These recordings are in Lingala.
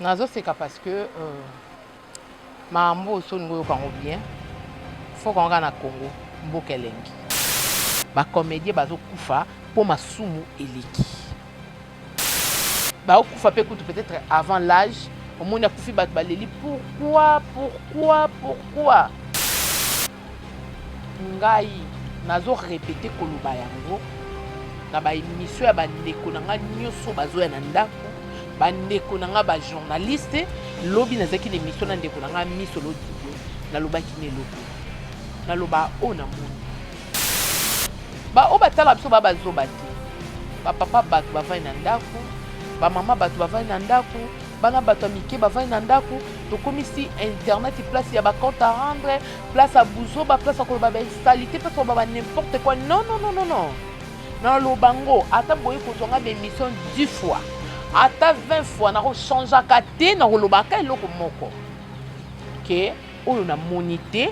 Nazoseka parce que makambo oyo soki olingi oyoka yango bien, faut kango kaka na Congo, mboka elengi. Ba comediens bazokufa mpo masumu eleki. Baokufa mpe kutu peut-être avant l'âge, omoni akufi bato baleli pourquoi, pourquoi, pourquoi. Ngai nazo repeter koloba yango na ba emission ya bandeko na ngai nyonso bazoya na ndako, bandeko na ngai ba journaliste. Lobi nazalaki na emission na ndeko na ngai Miso Lodibo, nalobaki na eloko naloba oyo namoni ba oyo batala biso ba bazoba te, ba papa bato bavandi na ndako, ba mama bato bavandi na ndako, bana bato ya mike bavandi na ndako. Tokomisi internet place ya ba compte à rendre, place ya buzoba, place ya koloba ba salité, place ya koloba ba n'importe quoi. Non, non, non, non, non, naloba ngo ata boye kozwa nga ba émission 10 fois ata 20 fois, nakochangeaka te, nakolobaka eloko moko ke oyo namoni te,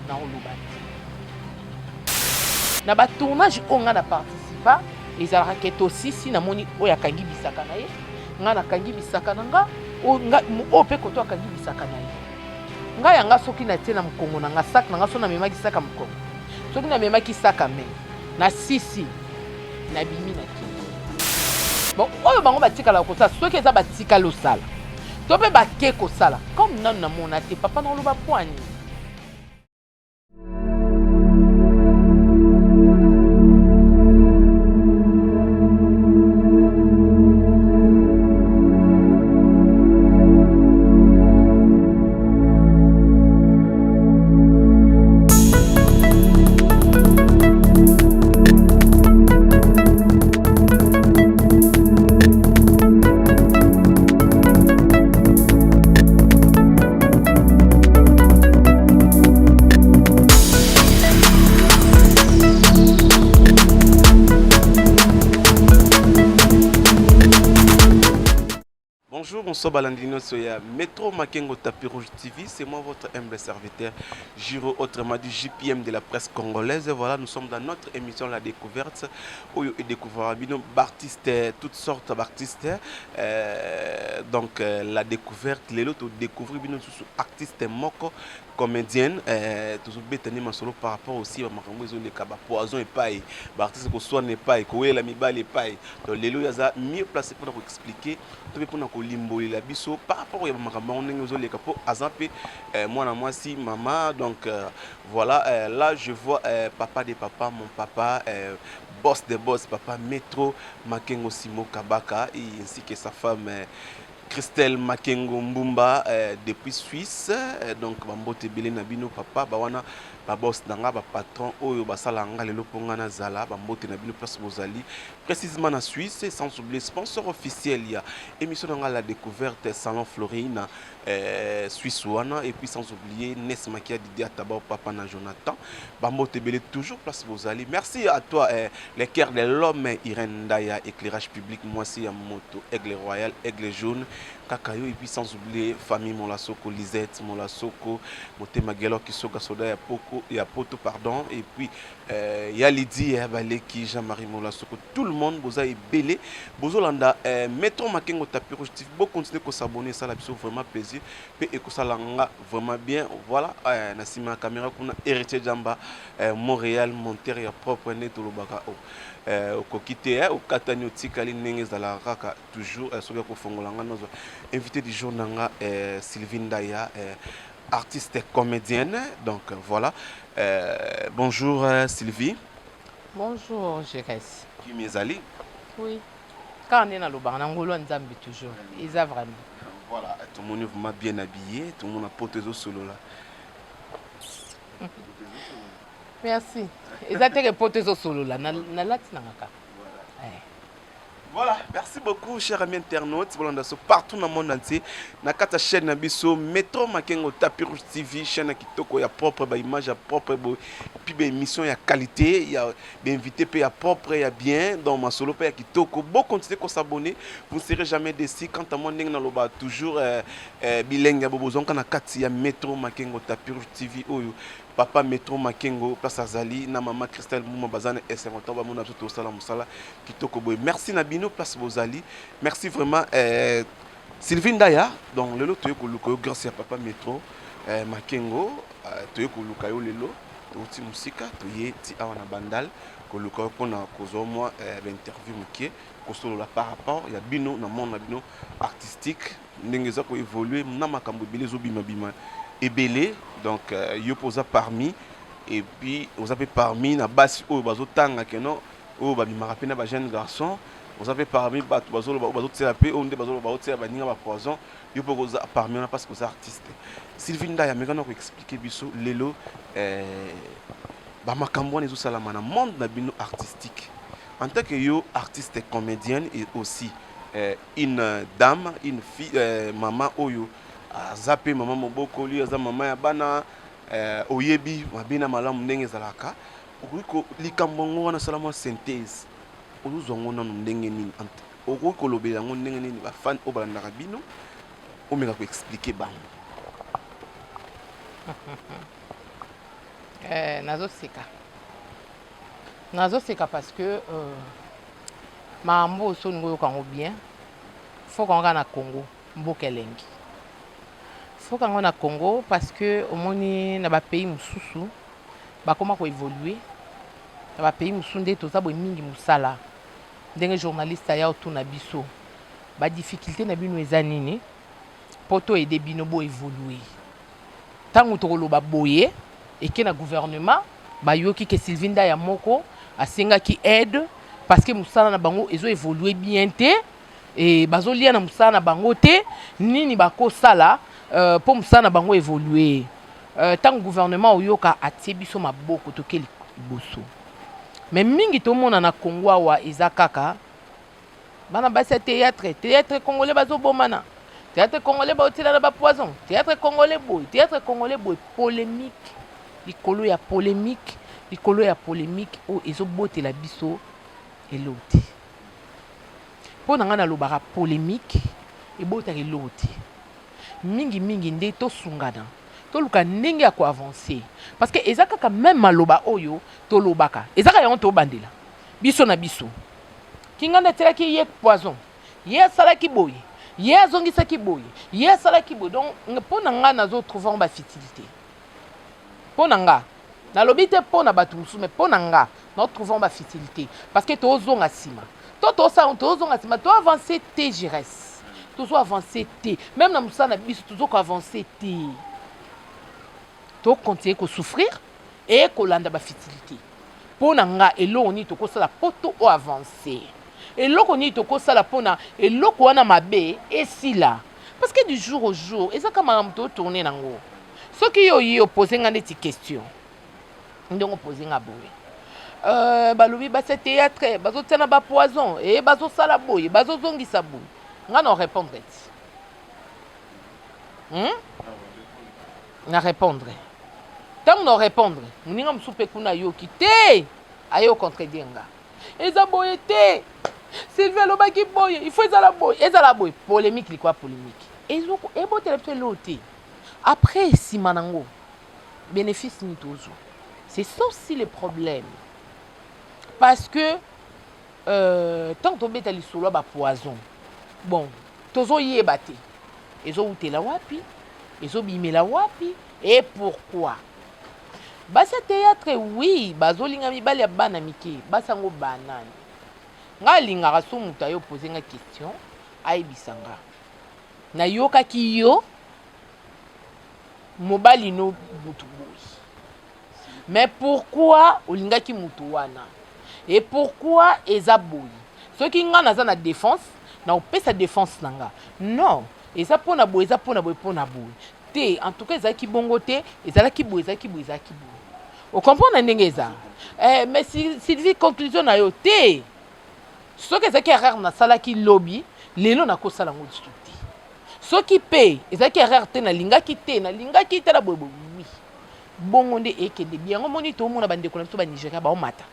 nakoloba te. Na ba tournage oyo nga na participa, ezalaka ke tosisi, namoni oyo akangi bisaka na ye, nga nakangi bisaka na nga, oyo mpe koto akangi bisaka na ye. Ngai yanga soki natie na mokongo na nga sac na nga, soki namemaki sac ya mokongo, soki namemaki sac à main, nasisi, nabimi, nakei. Bon, oyo bango batikalaka kosala, soki eza batikali osala to mpe bake kosala, comme nanu namona te, papa, nakoloba pwani. Bonjour, bonsoir balandi nyonso ya Metro Makengo Tapis Rouge TV, c'est moi votre humble serviteur Giro, autrement dit JPM de la presse congolaise. Voilà, nous sommes dans notre émission La Découverte oyo edécouvrira bino baartiste, toutes sortes d'artistes. Donc La Découverte lelo todécouvrir bino lisusu artiste moko comédienne. Tozobeta nde masolo par rapport aussi bamakambo ezoleka, bapoison epai baartiste, koswana epai, kowelela mibali epai. Donc lelo oyo aza mieux placé mpona koexpliquer to mpe mpona kolimbolela biso par rapport ya bamakambo yango ndenge ezoleka, mpo aza mpe mwana mwasi mama. Donc voilà, là je vois papa de papa, mon papa, boss de boss, papa Metro Makengo Simo Kabaka, et ainsi que sa femme Christelle Makengo Mbumba depuis Suisse. Donc bambote ebele na bino papa bawana, baboss na nga, bapatron oyo basala nga lelo mpo nga nazala. Bambote na bino place bozali, précisément na Suisse. Sans oublier sponsor officiel ya émission na nga La Découverte, Salon Florine, Suisse wana. Et puis sans oublier Nes Makia Didier Ataba, papa na Jonathan. Bambote ebele toujours place bozali. Merci à toi, le cœur de l'homme, Irène Ndaya, éclairage public, mwasi ya moto, Aigle Royal, Aigle Jaune, Kakayo. Et puis sans oublier famille Molasoko, Lisette Molasoko, Motema Gelo Kisoga Soda ya Poko, ya Poto, pardon. Et puis ya Lydie ya Baleki, Jean-Marie Molasoko, tout le monde boza ebele. Bozolanda Metro Makengo Tapis Rouge TV. Bo continuer ko s'abonner, ça la biso vraiment plaisir. Pe ekosala nga vraiment bien. Voilà, na sima ya caméra kuna Héritier Jamba, Montréal, monteur ya propre nde tolobaka o. Okoki te, okatani otikali ndenge ezalaka kaka toujours, soki akofongola nga nazwa invité du jour na nga, Sylvie Ndaya, artiste comédienne. Donc voilà, bonjour Sylvie. Bonjour Jerès. Kimi ezali? Oui. Kaka nde nalobaka na ngolu ya Nzambe toujours. Eza vraiment. Voilà, tomoni vraiment bien habillé, tomona poto ezosolola. Merci. Eza teke poto ezosolola, nalati nanga kaka. Voilà, merci beaucoup, chers amis internautes. Bolanda so partout dans le monde entier. Na kata chaîne na biso Metro Makengo Tapis Rouge TV, chaîne ya kitoko ya propre, ba image ya propre, bo puis ba émission ya qualité, ya ba invité pe ya propre ya bien dans masolo pe ya kitoko. Bo continuer ko s'abonner, vous ne serez jamais déçus. Quant à moi, ndenge na loba toujours, bilenge ya bobozonka na kati ya Metro Makengo Tapis Rouge TV oyo papa Metro Makengo place azali na mama Christelle Mbuma baza na esengo ntango bamona biso tosala mosala kitoko boye. Merci na bino place bozali, merci vraiment. Sylvie Ndaya, donc lelo toye koluka yo grâce ya papa Metro eh, Makengo eh, toye koluka yo lelo touti mosika toye ti awa na Bandal koluka yo mpona kozwa mwa eh, bainterview moke kosolola par rapport ya bino na monde na bino artistique ndenge eza koévolue na makambo ebele ezobimabima ebele. Donc euh, yo mpo oza parmi et puis oza mpe parmi na basi oyo bazotanga keno oyo babimaka mpe na bajeune garçon, oza mpe parmi bato bazoloba oyo bazotiela mpe oyo nde bazoloba bazotiela baninga bapoison. Yo mpe oza parmi wana parce que oza artiste. Sylvie Ndaya, mekana koexpliquer biso lelo eh, bamakambo wana ezosalama na monde na bino artistique en tant que yo artiste comédienne et aussi eh, une dame, une fille, eh, mama oyo aza mpe mama mobokoli, aza mama ya bana eh, oyebi mabe na malamu ndenge ezalaka. Okoki likambo yango wana, sala mwa synthèse, ozozwa yango nanu ndenge nini, okoki kolobela yango ndenge nini, bafan oyo balandaka bino, omeka koexpliquer bango? Eh, nazoseka, nazoseka parce que makambo oyo so olingi oyoka yango bien, faut kango kaka na Congo, mboka elengi. Faut kango na Congo parce que omoni na bapays mosusu bakoma koévolue. Na bapays mosusu nde toza boye mingi mosala. Ndenge journaliste aya otuna biso badifficulté na bino eza nini mpo toaider bino boévolue, ntango tokoloba boye eke na gouvernement, bayoki ke Sylvie Ndaya moko asengaki aide parce que mosala na bango ezo évolue bien te e bazolia na mosala na bango te, nini bakosala mpo mosala na bango évolue. Ntango gouvernement oyoka, atie biso maboko, toke liboso. Mais mingi tomona na Congo awa eza kaka bana basi ya théâtre, théâtre congolais bazobomana, théâtre congolais baotiela na bapoison, théâtre congolais boye, théâtre congolais boye, polémique likolo ya polémique likolo ya polémique oyo ezobotela biso eloko te. Mpo na ngai nalobaka polémique ebotaka eloko te. Mingimingi nde tosungana, toluka ndenge ya koavancer parce que eza kaka même maloba oyo tolobaka, eza kaka yango tobandela biso na biso. Kinganda atielaki ye poison, ye asalaki boye, ye azongisaki boye, ye asalaki boye. Donc mpo na ngai nazotrouve yango bafutilité. Mpo na nga, nalobi te mpo na bato mosusu, mais mpo na nga naotrouve yango bafutilité parce que tozonga nsima to tosala, tozonga nsima, toavance te. Jires tozo avance te, même na mosala na biso tozo koavance te, tocontinue kosouffrir e kolanda bafutilité. Mpo na nga, eloko nini tokosala mpo to oavance? Eloko nini tokosala mpona eloko wana mabe esila? Parce que du jour au jour eza kaka makambo totourne nango. Soki yo oye opose nga neti question ndenge opose nga boye, balobi basi ya théâtre bazotia na bapoison e bazosala boye, bazozongisa boye, nga na répondre ti, Na répondre, ntango na répondre, moninga mosusu mpe kuna ayoki te, aye ocontredire nga: eza boye te, Sylvie alobaki boye, il faut ezala boye, ezala boye. Polémique likwa polémique ebotela biso eloko te. Après, nsima nango bénéfice nini tozwa? C'est ça aussi le problème parce que ntango tobeta lisolo ya bapoison, bon, tozoyeba te ezowutela wapi, ezobimela wapi et pourquoi. Basi ya théâtre, oui, bazolinga mibali ya bana mike. Basi yango banani? Ngai alingaka so moto aye opose nga question, ayebisa nga: nayokaki yo mobali no mutu boye, mais pourquoi olingaki mutu wana et pourquoi eza boye? Soki nga naza na défense, na opesa défense na nga: non, eza mpona boye, eza mpona boye, mpona boye te. En tout cas ezalaki bongo te, ezalaki boye, ezalaki boye, ezalaki boye. Ocomprendre ndenge eza eh, mais Sylvie, conclusion na yo te, soki ezalaki erreur nasalaki lobi, lelo nakosala yango lisusu te. Soki mpe ezalaki erreur te, nalingaki te, nalingaki te na boye boye, oui, bongo nde ekende bi yango. Moni tomona bandeko na biso banigéria baomata,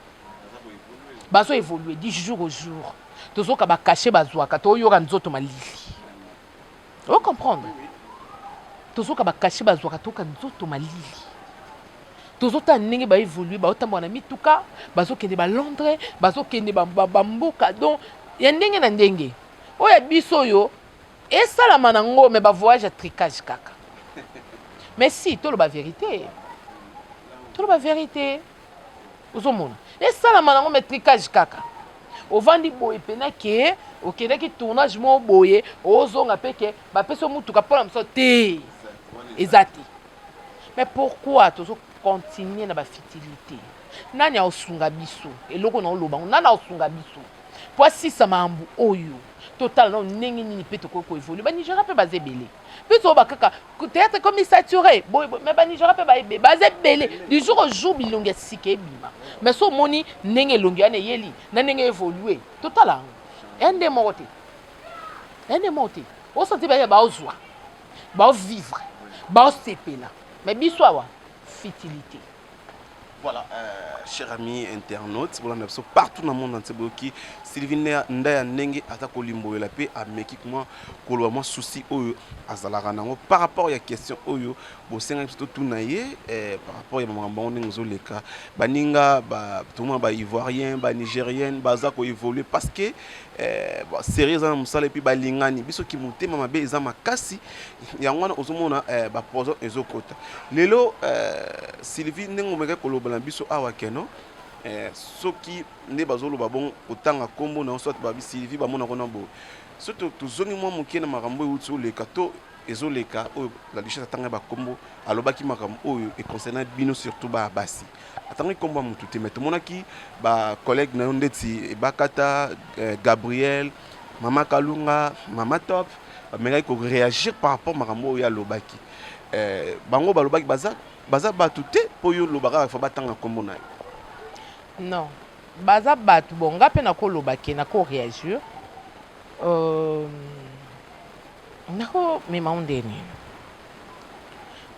bazo évolue du jour au jour. Tozoka bacachet bazwaka, toyoka nzoto malili. Ocomprendre? Tozoka bacachet bazwaka, toyoka nzoto malili. Tozotala ndenge baévolue, baotambola na mituka, bazokende balondres, bazokende bamboka donc ya ndenge na ndenge. Oyo ya biso oyo Esalama nango, mais bavoyage ya tricage kaka. Mais si toloba vérité, toloba vérité, ozomona esalama nango, mais tricage kaka. Ovandi boye pena ke okendaki tournage moko boye, ozonga mpe ke bapesi yo mutuka mpona moso te, eza te. Mais pourquoi tozocontinue na bafutilité? Nani aosunga biso? Eloko na oloba ngo, nani aosunga biso po asisa makambo oyo? Totala nano ndenge nini mpe tokoki koévoluer. Banigéria mpe baza ebele mpe toyoba kaka théâtre comme saturé boye boye, mais Banigéria mpe baza ebele. Du jour au jour bilongi ya sika ebima, mais so omoni ndenge elongi wana eyeli na ndenge évolue, totala yango eya nde moko te, eya nde moko te. Osanti baya baozwa, baovivre, baosepela, mais biso awa, futilité. Voilà, chers amis internautes, bolanda biso partout dans le monde entier. Boyoki Sylvie Ndaya ndenge aza kolimbolela mpe ameki mwa koloba mwa souci oyo azalaka nango par rapport ya question oyo bosengaki biso totuna ye, par rapport ya makambo yango ndenge ezoleka. Baninga tomona Baivoirien, Banigérienne baza koévolue parce que bon, série eza na mosala, et puis balingani. Biso ki motema mabe eza makasi, yango wana ozomona bapoison ezokota lelo. Sylvie, ndenge omekaki koloba na biso awa keno soki nde bazoloba bongo, kotanga nkombo na yo, soit babi Sylvie bamonako na boye. So tozongi mwa moke na makambo oyo euti oleka to ezoleka, oyo La Duchesse atanga bakombo, alobaki makambo oyo econcerne bino, surtout baya basi. Atangaki nkombo ya motu te, mais tomonaki bacollègue na yo ndeti Ebakata, Gabriel, Mama Kalunga, Mama Top, bamekaki koréagir par rapport makambo oyo alobaki. Bango balobaki baza bato te mpo yo olobaka kaka fa batanga nkombo na yo. Non, baza bato. Bon, nga mpe nakoloba ke nakoréagir, nakomema o ndeni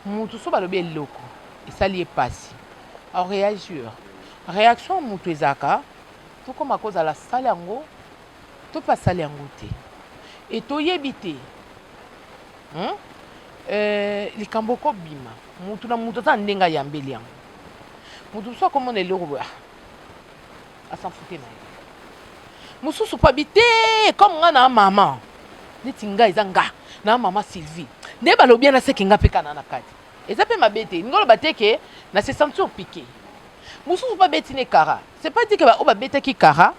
mutu. So balobi eloko esali ye pasi, aréagir. Réaction ya mutu ezalaka tokóma kozala asali yango to mpe asali yango te, e toyebi te, Likambo ekobima, mutu na mutu aza na ndenge ayambeli yango. Mutu mosusu akomona eloko boye, ah, asanfute na ye. Mosusu mpo abi te, comme nga na mama neti ngai, eza nga na mama Sylvie nde balobi ana seke nga mpe kana na kati, eza mpe mabe te. Ningi oloba te ke na se sentir piqué. Mosusu mpo abeti ne kara, c'est pas dit ke baoyo babetaki kara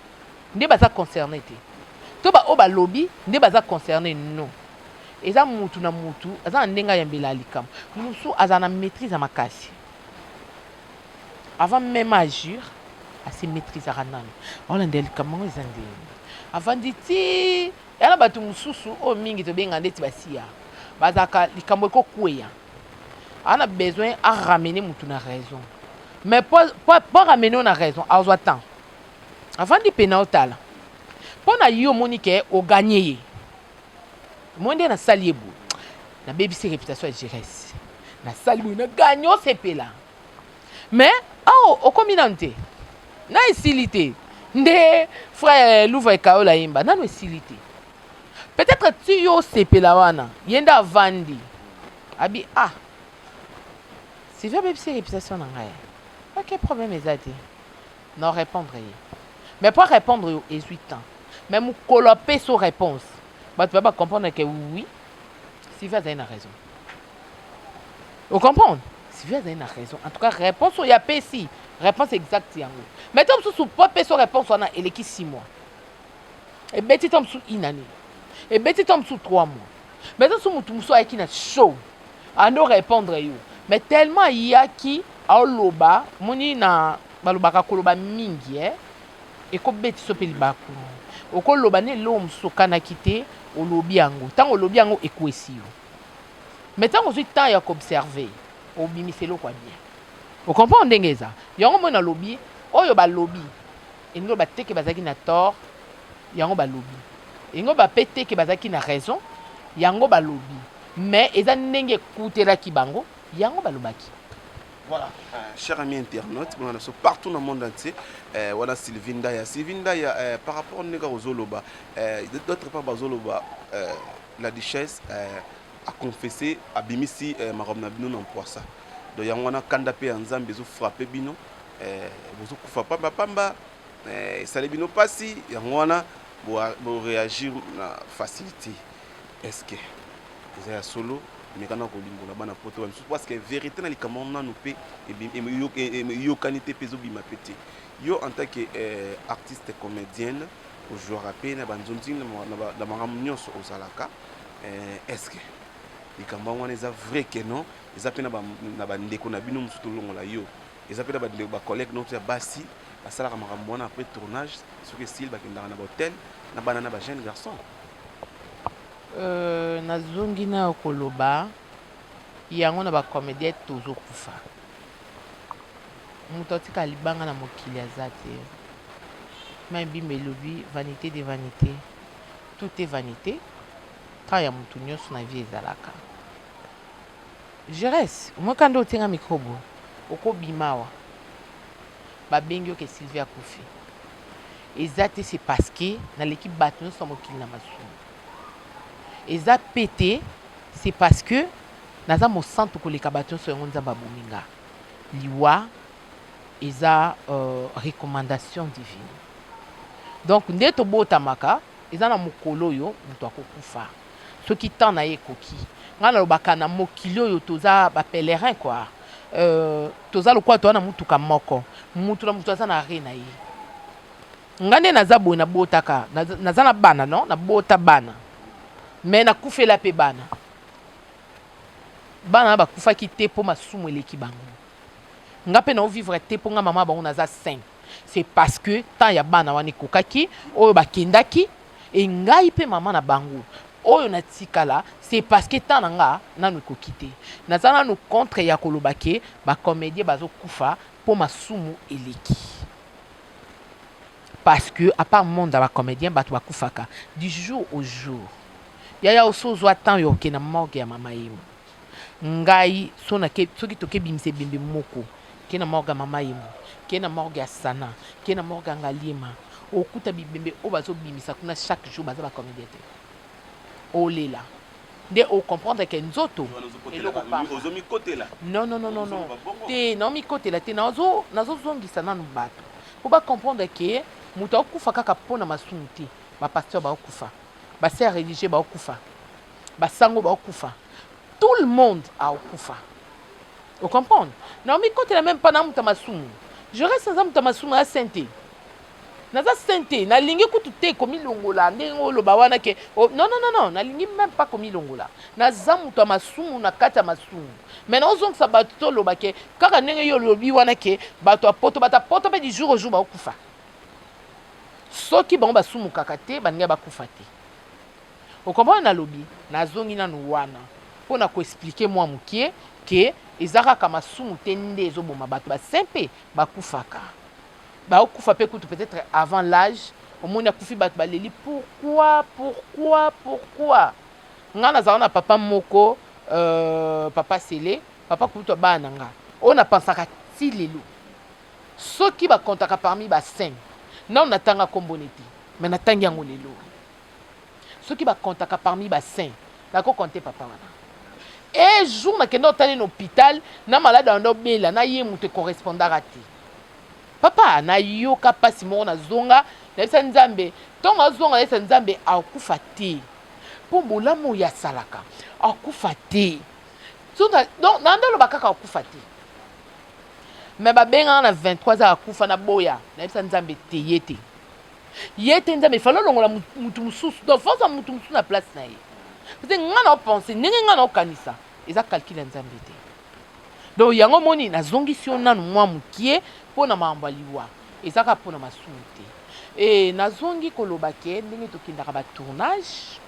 nde baza concerné te, to baoyo balobi nde baza concerné. Non, eza mutu na mutu aza na ndenge ayambela ya likambo. Mosusu aza na maîtrise ya makasi, avant même agir ase maîtrisaka nano, aolandela likambo yango eza ndenge avandi ti ya na bato mosusu oyo mingi tobenga ndeti basiya, bazalaka likambo ekokweya, aza na besoin aramener mutu na raison. Mais po ramener o na raison, azwa temps, avandi pena otala mpo na yo. Omoni ke oganye ye, moi nde nasali ye boye, nabebisi réputation ya Giresse, nasali boye, naganye, osepela. Mais awa okomi nanu te na esili te. Nde frère Louva Ekayola yemba nanu esili te. Peut-être ti yo osepela wana, ye nde avandi abi: "Ah, Sylvie abebisi réputation na ngai, ok, problème eza te, na répondre ye." Mais po répondre yo ezwi temps, mais mokolo apesi o réponse, bato baya bacomprendre ke oui, Sylvie azali na raison. Ocomprendre, Sylvie azali na raison. En tout cas, réponse oyo apesi, réponse exacte yango. Mais to mosusu po apesi o réponse wana eleki 6 mois, ebeti to mosusu une année, ebeti to mosusu 3 mois. Mais to mosusu motu mosusu ayaki na show ando répondre yo, mais tellement ayaki aoloba, moni na balobaka koloba mingi, ekobeti so mpe libaku. Okoloba na eloko mosusu okanaki te, olobi yango. Ntango olobi yango, ekwesi yo. Mais ntango ozwi temps ya koobserve, obimisa eloko ya bien. Ocomprendre ndenge eza yango. Moi nalobi oyo balobi elingi oyo bateke bazalaki na tort, yango balobi elingi oyo bape teke bazalaki na raison, yango balobi. Mais eza ndenge ekutelaki bango, yango balobaki. Voilà, chers amis internautes, bon, on partout dans le monde entier, voilà Sylvie Ndaya. Sylvie Ndaya, par rapport à Ozoloba, d'autre part, Bazoloba, la Duchesse a confessé, abimisi makambo na bino na poisa. Donc, yango wana kanda pe ya Nzambe ezo frappe bino, bozokufa pamba pamba, esali bino pasi, yango wana bo réagir na facilité. Est-ce que eza ya solo? Meka na kolimbola bana poto ba misusu, parce que vérité na likambo nanu mpe eyokani te, mpe ezobima mpe te. Yo en tant que artiste comédienne, ojouaka mpe na banzonzi, na makambo nyonso ozalaka, est ce que likambo yango wana eza vrai ke non, eza mpe na bandeko na bino mosusu, tolongola yo, eza mpe na bandeko, bacollègue noto ya basi basalaka makambo wana après tournage, soki esili bakendaka na bahotel na bana na bajeune garçon? Nazongi na yo koloba yango na bacomédien, tozokufa. Moto atika libanga na mokili aza te. Mais Bible elobi: "Vanité de vanité, tout est vanité." Temps ya motu nyonso na vie ezalaka. Jerese omoka nde otienga micro bo, okobima awa, babengi yo ke Sylvie akufi. Eza te c'est parce que naleki bato nyonso na mokili na masumu. Eza pe te c'est parce que naza mosantu koleka bato nyonso, yango Nzambe abomi nga. Liwa eza recommandation divine. Donc nde tobotamaka, eza na mokolo oyo moto akokufa soki temps na ye ekoki. Ngai nalobaka, na mokili oyo toza bapèlerin quoi. Toza lokola toza na mutuka moko, mutu na mutu aza na arrêt na ye. Ngai nde naza boye, nabotaka, naza na bana, non, nabota bana, mais nakufela mpe bana. Bana na bakufaki te mpo masumu eleki bango. Nga mpe naovivre te mpo nga mama bango naza saint. C'est parce que temps ya bana wana ekokaki, oyo bakendaki, e ngai mpe mama na bango oyo natikala, c'est parce que temps na nga nanu ekoki te. Naza nanu contre ya koloba ke bacomédien bazokufa mpo masumu eleki, parce que à part monde ya bacomédien, bato bakufaka du jour au jour. Yaya, oso ozwa temps yo okende na morgue ya mama Yemo. Ngai so soki tokebimisa ebembe moko, ke na morgue ya mama Yemo, ke na morgue ya Sana, ke na morgue ya Ngaliema, okuta bibembe oyo bazobimisa kuna chaque jour baza bacomédien te. Olela nde ocomprendre ke nzoto eloko pamba. Ozomikotela. Non, non, non, non, non, te, naomikotela te. Nazozongisa nanu bato mpo bacomprendre ke moto akokufa kaka mpo na masumu te. Bapasteur baokufa, basœur religieux baokufa, basango baokufa, tout le monde aokufa. Ocomprendre? Naomikotela même mpa na moto ya masumu. Je reste, naza moto ya masumu, ya saint te, naza saint te. Nalingi kutu te komilongola ndenge oloba wana ke oh, non, non, non, non, nalingi même pas komilongola. Naza moto ya masumu na kati ya masumu, mais naozongisa bato toloba ke kaka ndenge yo olobi wana ke bato ya poto, bato ya poto mpe du jour au jour baokufa. Soki bango basumukaka te, baningai bakufa te. Okomprendre? Nalobi, nazongi nanu wana mpo na koexpliquer mwa mokie ke eza kaka masumu te nde ezoboma bato. Basaint mpe bakufaka, baokufa mpe kutu peut-être avant l'âge. Omoni akufi, bato baleli: "Pourquoi, pourquoi, pourquoi?" Ngai nazala na papa moko, papa Sele, papa kutu bana na nga oyo napansaka ti lelo. Soki bakontaka parmi basaint, nano natanga nkombone te, mais natangi yango lelo. Soki bakontaka parmi basaint, nakokonte papa wana. E jour nakende otali na hôpital na malade wana obela na ye, moto ekorespondaka te. Papa, nayoka mpasi moko. Nazonga, nayebisa Nzambe. Ntongo azonga, nayebisa Nzambe: akufa te mpo bolamu oyo asalaka, akufa te. Donc nande oloba kaka akufa te, mais babengaka na 23 aza akufa. Na boya, nayebisa Nzambe te, ye te, ye te. Nzambe efali olongola mutu mosusu, donc force ya mutu mosusu na place na ye, parce que nga na opense ndenge nga na okanisa, eza calcul ya Nzambe te. Donc yango moni nazongisi yo nanu mwa mokie mpo na makambo ya liwa, eza kaka mpo na masumu te. E nazongi koloba ke ndenge tokendaka batournage,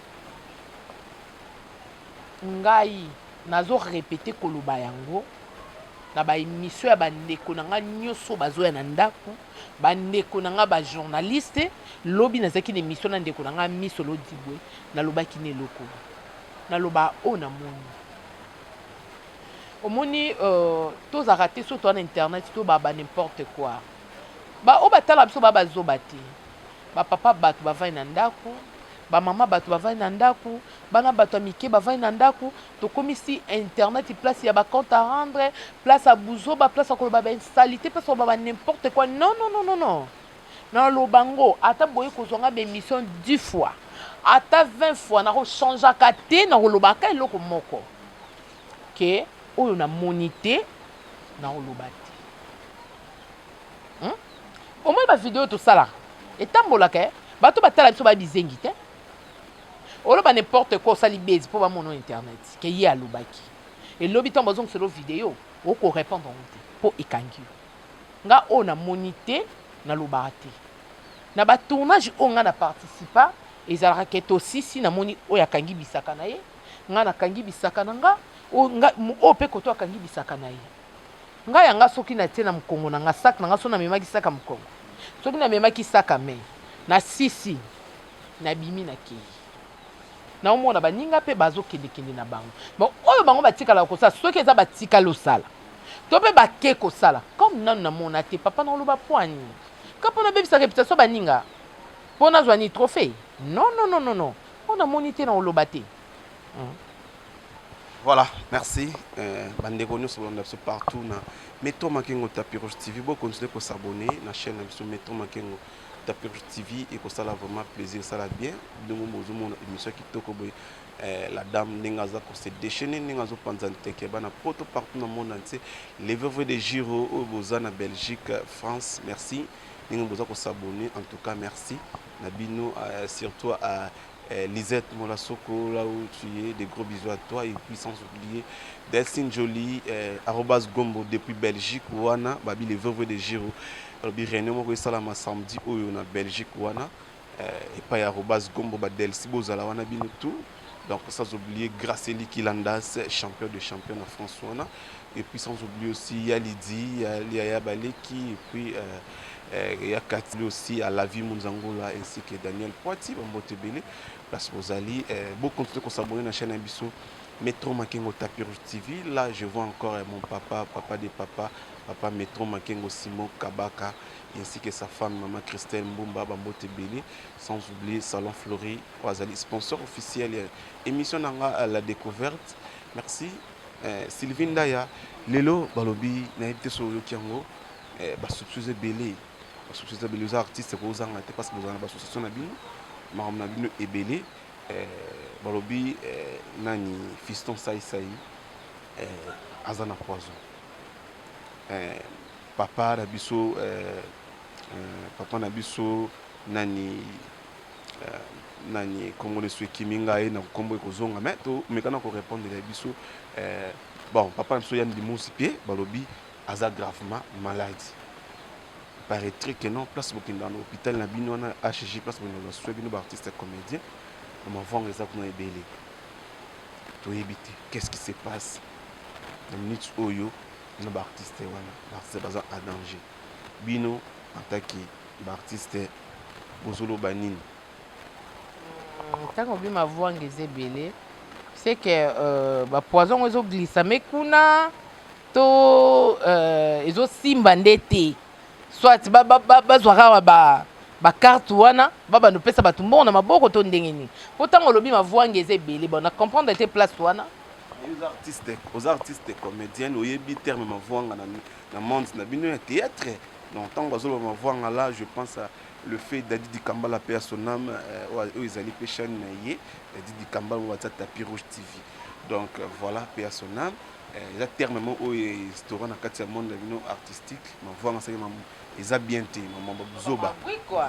ngai nazorépéter koloba yango na baémission ya bandeko na ngai nyonso bazoya na ndako, bandeko na ngai bajournaliste. Lobi nazalaki na émission na ndeko na ngai Misolo Dibwe, nalobaki na eloko naloba oyo namoni. Omoni, tozalaka te so toza na internet, tobaba n'importe quoi. Baoyo batala biso baa bazoba te. Bapapa bato bavandi na ndako, bamama bato bavandi na ndako, bana bato ya mike bavandi na ndako. Tokomisi internet place ya bacompte à rendre, place ya buzoba, place ya koloba bainsalité, place ya koloba ba n'importe quoi. Non, non, non, non, non, naloba ngo ata boye kozwanga baémission 10 fois. Ata 20 fois nakochangeaka te, nakolobaka eloko moko ke oyo namoni te, nakoloba te. Omoni bavideo tosalaka etambolaka, eh? Bato batala biso babizengi te. Oloba n'importe quoi, osali base mpo bamona internet ke ye alobaki. Elobi ntango bazongisela video, okorépondre yango te mpo ekangi yo. Nga oyo namoni te, nalobaka te. Na batournage oyo nga na participa, ezalaka ke tosisi, namoni oyo akangi bisaka na ye, nga nakangi bisaka na nga, oyo mpe koto akangi bisaka na ye. Ngai yanga, soki natie na mokongo na nga sac na nga, so namemaki sac ya mokongo, soki namemaki sac à main, nasisi, nabimi, nakei, naomona baninga mpe bazokendekende na bango. Bon, oyo bango batikalaka kosala, soki eza batikali osala to mpe bake kosala, comme nanu namona te, papa, naoloba poani ka mpo nabebisa réputation baninga mpo nazwa ni trophée? Non, non, non, non, non, mpo namoni te, na oloba te. Voilà, merci. Bandeko nyonso bolanda biso partout na Metro Makengo Tapis Rouge TV, bo continuer ko s'abonner na chaîne na biso Metro Makengo Tapis Rouge TV, ekosala vraiment plaisir, esala bien. Ndenge bozomona émission kitoko boye, la dame ndenge aza ko se déchaîner, ndenge azopanza nteke bana poto partout na monde entier, les veuves de Giro oyo boza na Belgique, France, merci ndenge boza ko s'abonner. En tout cas, merci na bino, surtout à Lisette Molasoko, là où tu es, des gros bisous à toi. Et puis sans oublier Delcine Jolie, arobas Gombo depuis Belgique, wana, Babi les veuves de Giro. Alobi réunion moko esalama samedi oyo na Belgique wana, epai ya arobas Gombo, badelsi bozala wana bino tout. Donc sans oublier Graceli Kilandas, champion de champion na France wana. Et puis sans oublier aussi Yalidi, Yaya Baleki, et puis ya Kati aussi à la vie Munzangola, ainsi que Daniel Poiti, bambote ebele place bozali. Bo continuer ko s'abonner na chaîne na biso Metro Makengo Tapis Rouge TV. Là, je vois encore mon papa, papa de papa, papa Metro Makengo Simon Kabaka, ainsi que sa femme maman Christelle Mbumba, bambote ebele. Sans oublier Salon Fleury Oazali, sponsor officiel ya émission nanga La Découverte. Merci. Sylvie Ndaya, lelo balobi, nayebi te so oyoki yango, basoupçon ebele, basoupçon ebele. Oza artiste, kozanga te parce que bozala na baassociation na bino, makambo na bino ebele. Balobi nani, Fiston Saisai aza na poison. Papa na biso, papa na biso nani, nani, kombo leso ekimi ngai na kombo, ekozonga, mais tomeka na korépondre ya biso. Bon, papa na biso Yan Limosi mpe balobi aza gravement malade. Paraîtrait que non, place bokendaka na hôpital na bino wana HG, place bokendaka baswe bino baartiste comédien, bamavanga eza kuna ebele. Toyebi te qu'est-ce qui se passe na minute oyo na baartiste wana. Baartiste baza en danger. Bino en tant que baartiste, bozoloba nini? Ntango obima vwanga eza ebele, c'est que bapoison yango ezoglissa me kuna to ezosimba nde te. Soit bazwaka bacarte wana, babanda opesa bato mbongo na maboko to ndenge nini? Mpo ntango olobi mavwange eza ebele, bon, na comprendre te place wana. Oza artiste, oza artiste comédienne, oyebi terme mavwanga na monde na bino ya théâtre. Donc ntango bazoloba mavwanga là, je pense à le fait Dadi Dikambala, paix à son âme, oyo ezali mpe chaîne na ye Dadi Dikambala oyo batia Tapis Rouge TV. Donc voilà, paix à son âme. Eza terme moko oyo instauré na kati ya monde na bino artistique, mavwanga saki eza bien te, mambo buzoba. Oui, quoi.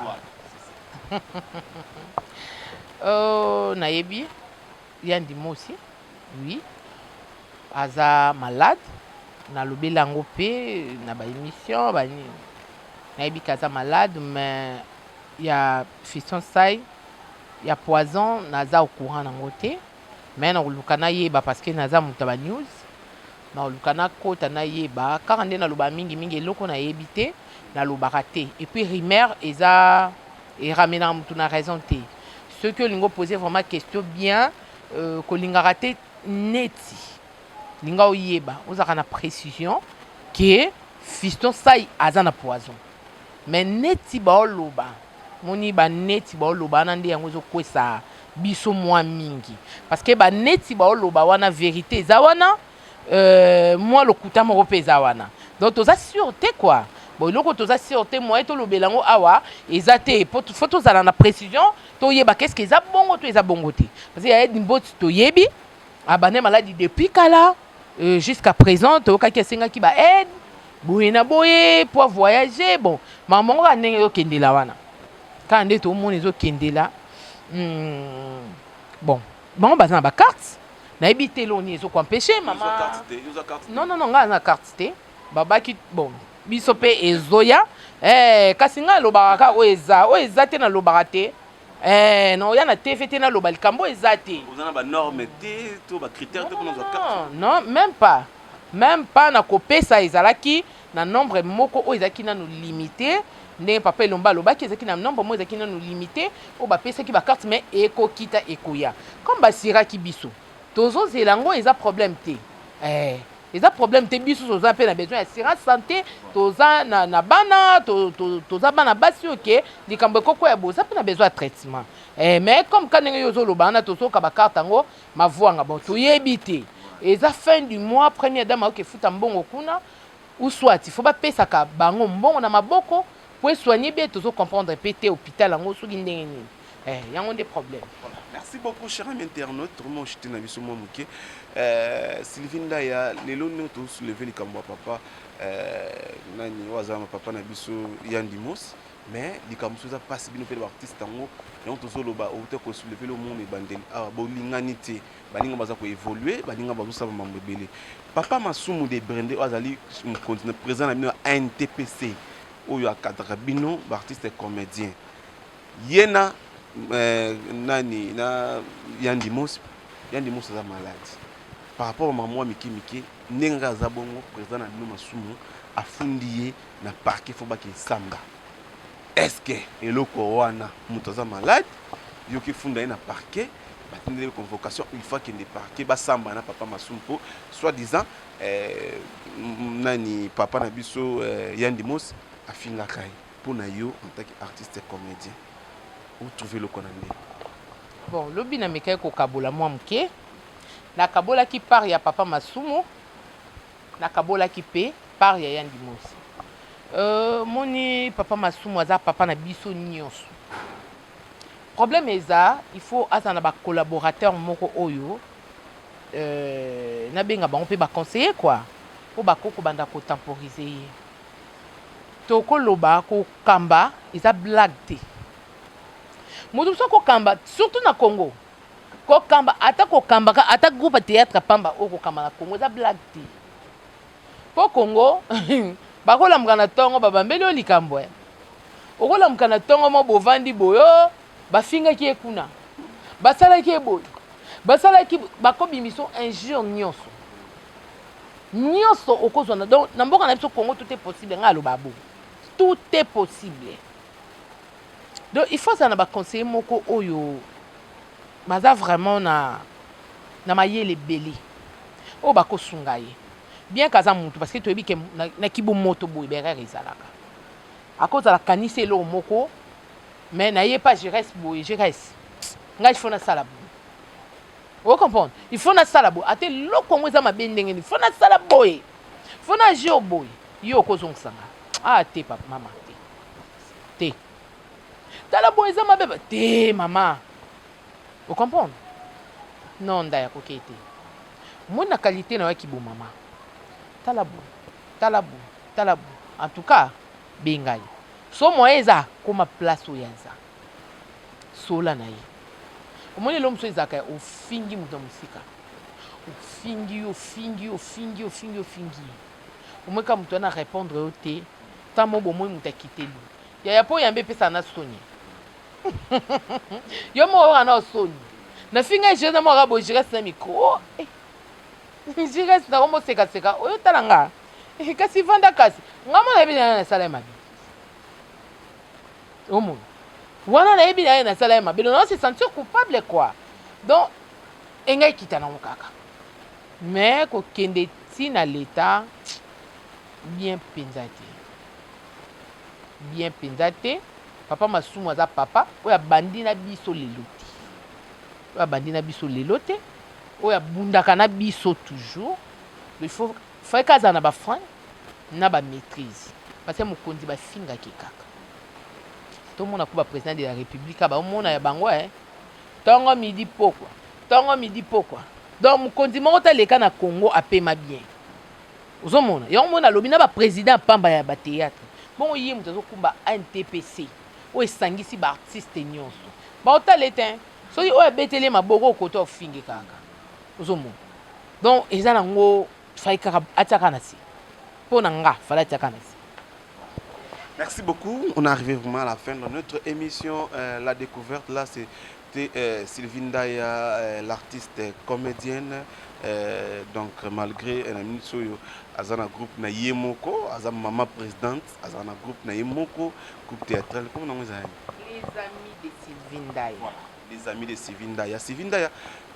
Oh, nayebi Yandi Mosi, oui, aza malade. Nalobeli yango mpe na baémission banini. Nayebi ke aza malade, mais ya Fiston Sai ya poison, naza au courant nango te. Mais nakoluka nayeba parce que naza moto ya banews. Nakoluka nakota nayeba. Kaka nde naloba mingimingi, eloko nayebi te, nalobaka te. Et puis rumeur eza eramenaka motu na raison te. Soki olingi opose vraiment question bien, kolingaka te neti linga oyeba, ozalaka na précision ke Fiston Sai aza na poison. Mais neti baoloba, moni baneti baoloba wana nde yango ezokwesa biso mwa mingi, parce que baneti baoloba wana, vérité eza wana, mwa lokuta moko mpe eza wana. Donc toza sûr te, quoi. Bon, eloko toza sûr te, moyen tolobela yango awa eza te. Faut tozala na précision, toyeba qu'est ce que eza bongo to eza bongo te, parce que ya Mboti toyebi abande maladie depuis kala. Jusqu'à présent toyokaki asengaki baaide boye na boye po voyager. Bon, makambo yango kaka ndenge ezokendela wana, kaka nde tomona ezokendela. Bon, bango baza na bacarte, nayebi te eloko nini ezokoempêche mama. Non, non, non, ngai aza na carte te. Babaki bon, biso mpe ezoya. Kasi ngai alobaka kaka oyo eza, oyo eza te nalobaka te. Na oya na TV te, naloba likambo eza te. Oza na banorme te to bacritère te mpona ozwa carte? Non, même pas, même pas. Na kopesa ezalaki na nombre moko oyo ezalaki nano limité. Ndenge papa Elomba alobaki, ezalaki na nombre moko, ezalaki nano limité oyo bapesaki bacarte, mais ekokita, ekoya. Comme basiraki biso, tozozela yango, eza problème te. Eza problème te. Biso toza mpe na besoin ya assurance santé, toza na bana, toza bana basi. Oke likambo ekokwea boye, oza mpe na besoin ya traitement. Mais comme ka ndenge yo ozoloba wana, tozoyoka bacarte yango mavwanga. Bon, toyebi te, eza fin du mois, première dame ayoki efuta mbongo kuna, ou soit il faut bapesaka bango mbongo na maboko po esoigne bien. Tozocomprendre mpe te hôpital yango soki ndenge nini. Yango nde problème. Voilà. Merci beaucoup, cher ami internaute. Vraiment chute na biso mwa moke. Sylvie Ndaya, lelo ndenge tosoulever likambo ya papa nani oyo aza papa na biso Yandi Mosi, mais likambo mosusu eza mpasi, bino mpe baartiste yango yango tozoloba, outa kosoulever lo mona ebandeli awa, bolingani te, baninga baza koévolue, baninga bazosala mambo ebele. Papa Masumu de Brende oyo azali mokonzi na président na bino ya NTPC, oyo akadraka bino baartiste comédien, ye na nani na Yandi Mosi. Yandi Mosi aza malade par rapport a mamwa mike mike, ndenge aza bongo, président na bino Masumu afundi ye na parquet, faut bakesamba. Est ce que eloko wana, moto aza malade, yoki funda ye na parquet, batindeli convocation, il faut akende parquet, basamba na papa Masumu mpo soit disant nani papa na biso Yandi Mosi afingaka ye? Mpo na yo en tant que artiste comédien, otrouve eloko na ndenge? Bon, lobi namekaki kokabola mwa moke. Nakabolaki part ya papa Masumu, nakabolaki mpe part ya Yandi Mosi. Moni papa Masumu aza papa na biso nyonso. Problème eza, il faut aza na bacollaborateur moko oyo nabenga bango mpe baconseiller quoi, mpo bakoki kobanda kotemporiser ye. Tokoloba kokamba eza blague te. Moto mosusu akokamba, surtout na Congo, kokamba, ata kokambaka ata groupe ya théâtre pamba, oyo kokamba na Congo eza blague te, mpo Congo bakolamuka na ntongo, babambeli oyo likambo. Okolamuka na ntongo mo, bovandi boyo, bafingaki ye kuna, basalaki ye boye, basalaki, bakobimisa injure nyonso nyonso okozwa na. Donc na mboka na biso Congo, tout est possible. Ngai aloba bo, tout est possible. Donc il faut azala na baconseiller moko oyo baza vraiment na mayele ebele, oyo bakosunga ye, bien que aza mutu, parce que toyebi ke na kibomoto boye berere ezalaka, akozala kanisi eloko moko, mais naye pas Giresse boye. Giresse, ngai il faut nasala boye, ocomprendre, il faut nasala boye, ate eloko yango eza mabe ndenge nini, faut nasala boye, faut naagir boye. Yo okozongisanga: ah te, papa, mama, te, te, tala boye, eza mabe te, mama, ocomprendre. Non, ndaya kokei te. Moni na qualité na yo bomama, tala boye, tala boye, tala boye. En tout cas bengai so moyen eza koma place oyo aza, sola na ye. Omoni eloko mosusu ezalaka, ofingi moto ya mosika, ofingi yo, ofingi, ofingi, ofingi, ofingi ye, omoi kaka moto wana répondre yo te. Ntango bomoi moto akiteli yaya, mpo oyambi epesaka na soni. Yo moko oyoka na soni. Nafinga Giresse na moko boye, Giresse na micro, oh, eh. Giresse nakomosekaseka oyo, tala nga kasi, vanda kasi nga mo nayebi na ye nasala ye mabe. Omona wana, nayebi na ye nasala ye mabe, donc se sentir coupable quoi. Donc engai ekita nango kaka, mais kokende ntina leta bien mpenza te, bien mpenza te. Papa Masumu aza papa oyo abandi na biso lelo te, oyo abandi na biso lelo te, oyo abundaka na biso toujours. Il faut faika azala na bafrein na bamaîtrise. Parce que mokonzi bafingaki kaka. Tomona ko ba président de la République baomona ya bango eh. Tongo midi pokwa, tongo midi pokwa. Donc mokonzi moko taleka na Congo apema bien. Ozomona yango mona alobi na ba président pamba ya ba théâtre. Bongo ye moto azokumba ANTPC oyo esangisi ba artiste nyonso. Baotala ete soki oyo abeteli ye maboko okota ofinge kaka. Ozomona. Donc eza nango fai kaka atiaka na se. Mpo na nga fallait atiaka na se. Merci beaucoup. On est arrivé vraiment à la fin de notre émission La Découverte. Là, c'était Sylvie Ndaya, l'artiste comédienne. Donc, malgré un ami oyo, aza na groupe na ye moko, aza maman présidente, aza na groupe na ye moko, groupe théâtral. Comment on Les amis de Sylvie Ndaya. Voilà, les amis de Sylvie Ndaya. Sylvie Ndaya,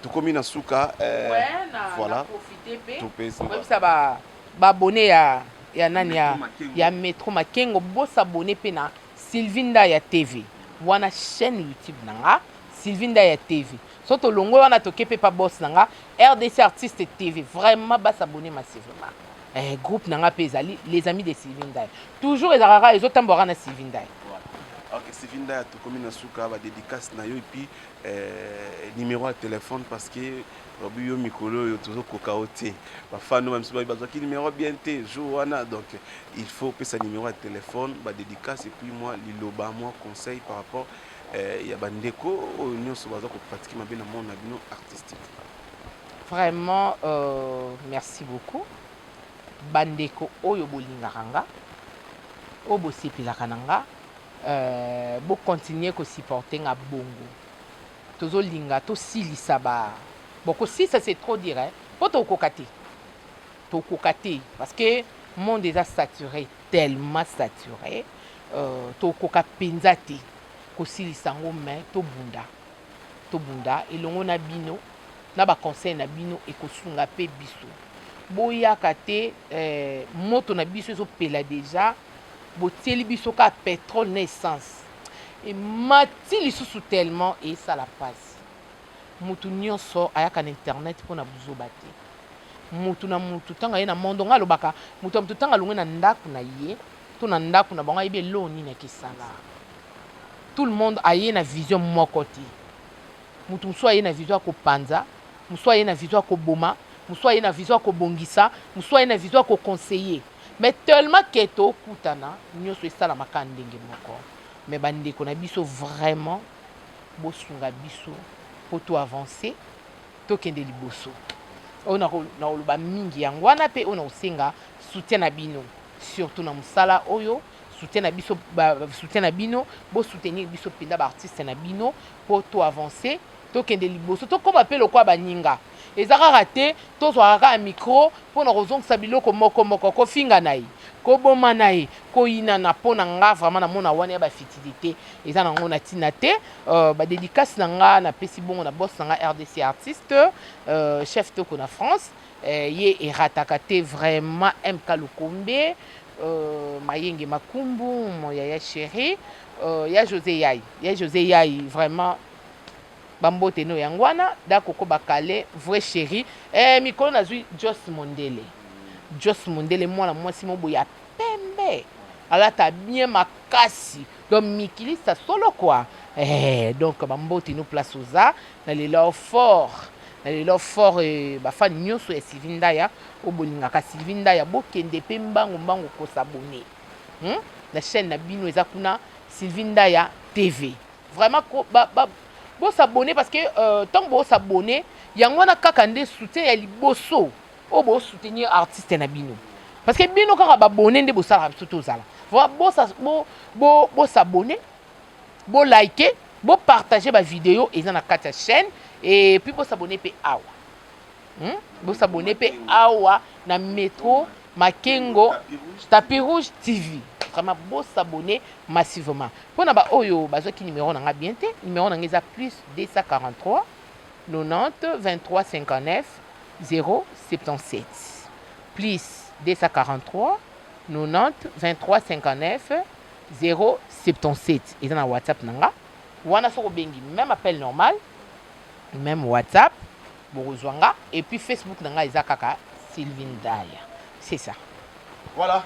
tout comme Nasuka. Ouais, na, voilà. na profité pe. Tout pe. Ça ba abonné ya nani ya Metro Makengo, bosabonner pe na Sylvie Ndaya TV. Wana chaîne YouTube na nga Sylvie Ndaya TV. So tolongwe wana, toke pe pa boss na nga RDC Artiste TV. Vraiment basabonner massivement. Groupe na nga pe ezali les amis de Sylvie Ndaya. Toujours ezalaka ezotambolaka na Sylvie Ndaya. Voilà. Ok, Sylvie Ndaya, tokomi na suka, ba dédicace na yo et puis numéro ya téléphone, parce que babi yo mikolo oyo tozokoka yo te, bafano bamisu bazwaki numéro bien te jour wana. Donc il faut opesa numéro ya téléphone, badédicace et puis mwa liloba, mwa conseil par rapport ya bandeko oyo nyonso baza kopratike mabe na monde na bino artistique. Vraiment, merci beaucoup, bandeko oyo bolingaka nga, oyo bosepelaka na nga, bocontinue kosupporte nga. Bongo tozolinga tosilisa ba, bon, kosilisa c'est trop dire, hein? Mpo tokoka te, tokoka te, parce que monde eza saturé, tellement saturé, tokoka mpenza te kosilisa yango. Mais tobunda, tobunda elongo na bino, na baconseil na bino ekosunga mpe biso. Boyaka te, moto na biso ezopela déjà, botieli biso kaka pétrole na essence, emati lisusu tellement, esala mpasi. Mutu nyonso ayaka na internet mpona buzoba te. Mutu na mutu ntango aye na mondo, nga alobaka, mutu ya mutu ntango alongwe na ndako na ye to na ndako na bango, ayebi eloko nini akesala. Tout le monde aye na vision moko te. Mutu mosusu aye na vision ya kopanza, mosusu aye na vision ya koboma, mosusu aye na vision ya kobongisa, mosusu aye na vision ya koconseiller. Mais tellement ke tokutana nyonso esalamaka ndenge moko. Mais bandeko na biso, vraiment bosunga biso mpo to avance, tokende liboso. Oyo nakoloba mingi yango wana, mpe oyo nakosenga soutien na bino, surtout na mosala oyo, soutien na biso, soutien na bino, bosoutenir biso mpenza baartiste na bino mpo to avance, tokende liboso, tokóma mpe lokola baninga. Eza kaka te tozwaka kaka micro mpona kozongisa biloko moko moko, kofinga na ye, koboma na ye, koyinana. Mpo na nga vraiment namona wana ya bafutilité, eza nango na ntina te. Badédicace na nga, napesi bongo na boss na nga RDC Artiste, chef toko na France, ye erataka te vraiment, MK Lukombe, Mayenge Makumbu, mon yaya chéri, ya José Yai, ya José Yai, vraiment bambote no yango wana da koko bakale, vrai chéri. Mikolo nazwi Jos Mondele, Jos Mondele, mwana mwasi mo boye ya pembe, alata bien makasi, donc mikilista solo quoi. Donc bambote no place oza na lelo fort, na lelo fort. Bafani nyonso ya Sylvie Ndaya, oyo bolingaka Sylvie Ndaya, bokende mpe mbangu mbangu kosabonner, Na chaîne na bino eza kuna, Sylvie Ndaya TV. Vraiment bosabonner, parce que ntango bosabonner yango wana kaka nde soutien ya liboso oyo bosoutenir artiste na bino, parce que bino kaka babone nde bosalaka biso tozala. Vraiment bosabonner, bolike, bopartage bavideo eza na kati ya chaîne, et puis bosabonner mpe awa, Bosabonner mpe awa na Metro Makengo Tapis Rouge TV. Vraiment bosabonner massivement. Mpona baoyo bazwaki numéro na nga bien te, numéro na nga eza plus 243 90 23 59 077, plus 243 90 23 59 077. Eza na WhatsApp na nga wana. Soki obengi, même appel normal, même WhatsApp, bokozwa nga. Et puis Facebook na nga eza kaka Sylvie Ndaya, c'est ça. Voilà.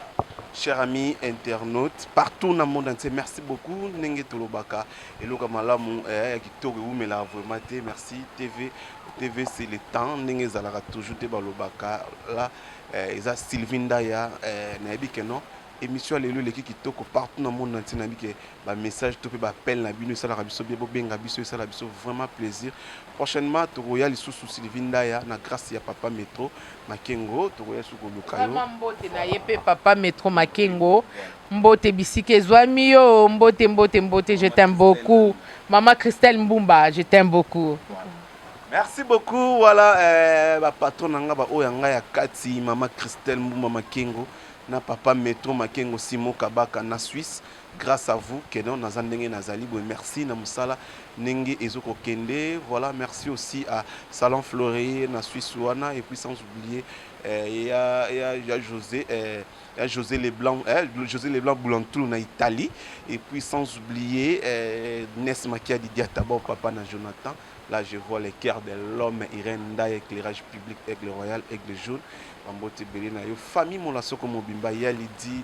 Chers amis internautes, partout dans le monde entier, merci beaucoup. Ndenge tolobaka, eloko malamu, kitoko ewumela vraiment te. Merci TV. TV, c'est le temps. Ndenge ezalaka toujours te balobaka là, eza Sylvie Ndaya, nayebi ke non, émission ya lelo eleki kitoko partout na monde entier. Nayebi ke bamessage to mpe baappel na bino esalaka biso bien, bobenga biso, esala biso vraiment plaisir. Prochainement tokoya lisusu, Sylvie Ndaya, na grâce ya papa Metro Makengo, tokoya su koluka yo. Vraiment, mbote na ye mpe papa Metro Makengo, mbote bisika ezwami yo, mbote, mbote, mbote, je t'aime beaucoup. Mama Christelle Mbumba, je t'aime beaucoup. Merci beaucoup. Voilà, bapatron na nga, baoyo ya ngai ya kati, mama Christelle Mbumba Makengo na papa Metro Makengo, Simo Kabaka na Suisse, grâce à vous ke non naza ndenge nazali boye. Merci na mosala ndenge ezokokende. Voilà, merci aussi à Salon Fleury na Suisse wana, et puis sans oublier ya José, ya José Leblanc, José Leblanc Boulantoul na Italie, et puis sans oublier Nes Makia Didier Tabor, papa na Jonathan. Là, je vois le cœur de l'homme, Irène Ndaye, éclairage public, Aigle Royal, Aigle Jaune. Bambote ebele na yo. Famille Molasoko Mobimba, ya Lydie,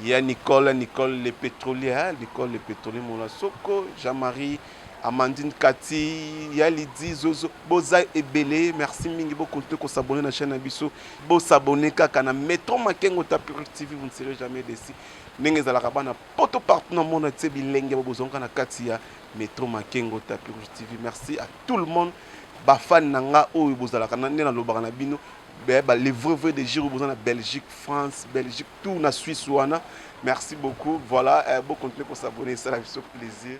ya Nicole, Nicole le pétrolier, hein, Nicole le pétrolier Molasoko, Jean-Marie, Amandine Kati, ya Lydie, Zozo, Boza ebele, merci mingi, beaucoup de s'abonner na chaîne na biso, bo s'abonner kaka na Metro Makengo Tapis TV, vous ne serez jamais déçus. Ndenge ezalaka, bana poto partout na monde entier, bilenge bozonga na kati ya Metro Makengo Tapis Rouge TV. Merci à tout le monde, bafan na nga oyo bozalaka na nde nalobaka na bino, les vrais vrais de Giro, boza na Belgique, France, Belgique, tout na Suisse wana. Merci beaucoup. Voilà, bon, continuer pour s'abonner, ça biso plaisir.